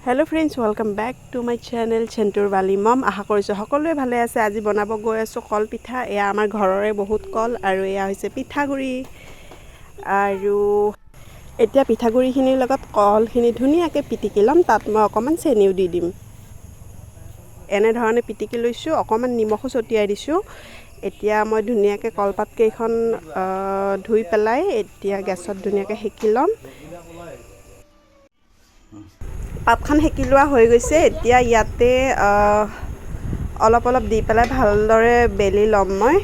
Hello friends, welcome back to my channel Chentur Bali mom. আশা কৰিছোঁ সকলোৱে ভালে আছে। আজি বনাব গৈ আছোঁ কল পিঠা। এয়া আমাৰ ঘৰৰে বহুত কল আৰু এয়া হৈছে পিঠাগুড়ি। আৰু এতিয়া পিঠাগুড়িখিনিৰ লগত কলখিনি ধুনীয়াকৈ পিটিকি ল'ম। তাত মই অকণমান চেনিও দি দিম। এনেধৰণে পিটিকি লৈছোঁ, অকণমান নিমখো ছটিয়াই দিছোঁ। এতিয়া মই ধুনীয়াকৈ কলপাতকেইখন ধুই পেলাই এতিয়া গেছত ধুনীয়াকৈ সেকি ল'ম। পাতখন সেকি লোৱা হৈ গৈছে। এতিয়া ইয়াতে অলপ অলপ দি পেলাই ভালদৰে বেলি ল'ম মই।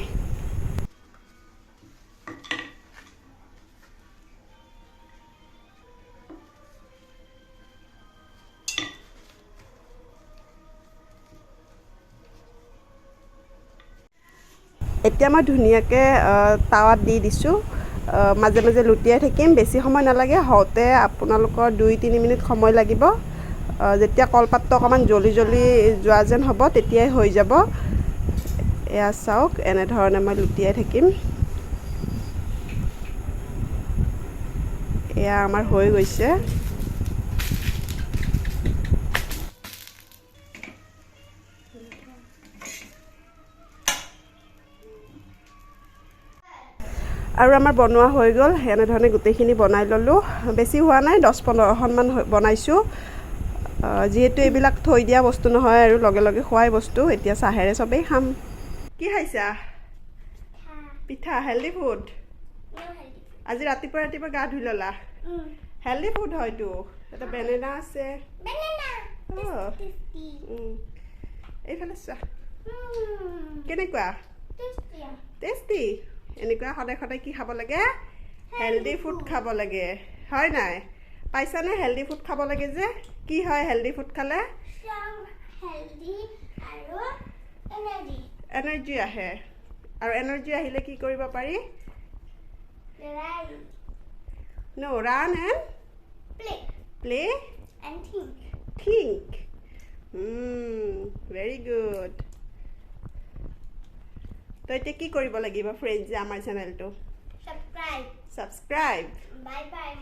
এতিয়া মই ধুনীয়াকৈ তাৱাত দি দিছোঁ। মাজে মাজে লুটিয়াই থাকিম, বেছি সময় নালাগে। হওঁতে আপোনালোকৰ 2-3 মিনিট সময় লাগিব। যেতিয়া কলপাতটো অকণমান জ্বলি জ্বলি যোৱা যেন হ'ব তেতিয়াই হৈ যাব। এয়া চাওক, এনেধৰণে মই লুটিয়াই থাকিম। এয়া আমাৰ হৈ গৈছে। আৰু আমাৰ বনোৱা হৈ গ'ল। এনেধৰণে গোটেইখিনি বনাই ল'লোঁ। বেছি হোৱা নাই, 10-15খনমান বনাইছোঁ। যিহেতু এইবিলাক থৈ দিয়া বস্তু নহয় আৰু লগে লগে খোৱাই বস্তু। এতিয়া চাহেৰে চবেই খাম। কি খাইছা? পিঠা। Healthy food. আজি ৰাতিপুৱা ৰাতিপুৱা গা ধুই ল'লা। হেল্ডি ফুড হয়তো। এটা বেনেনা আছে। এইফালে চোৱা কেনেকুৱা টেষ্টি। এনেকুৱা সদায় সদায় কি খাব লাগে? হেল্ডি ফুড খাব লাগে, হয় নাই? পাইছানে হেল্ডি ফুড খাব লাগে যে? কি হয় হেল্ডি ফুড খালে? এনাৰ্জি আহে। আৰু এনাৰ্জি আহিলে কি কৰিব পাৰি? No, run and play and think. Think. Very good. তো এতিয়া কি কৰিব লাগিব ফ্ৰেণ্ডছে? আমাৰ চেনেলটো Subscribe. Subscribe. Bye bye.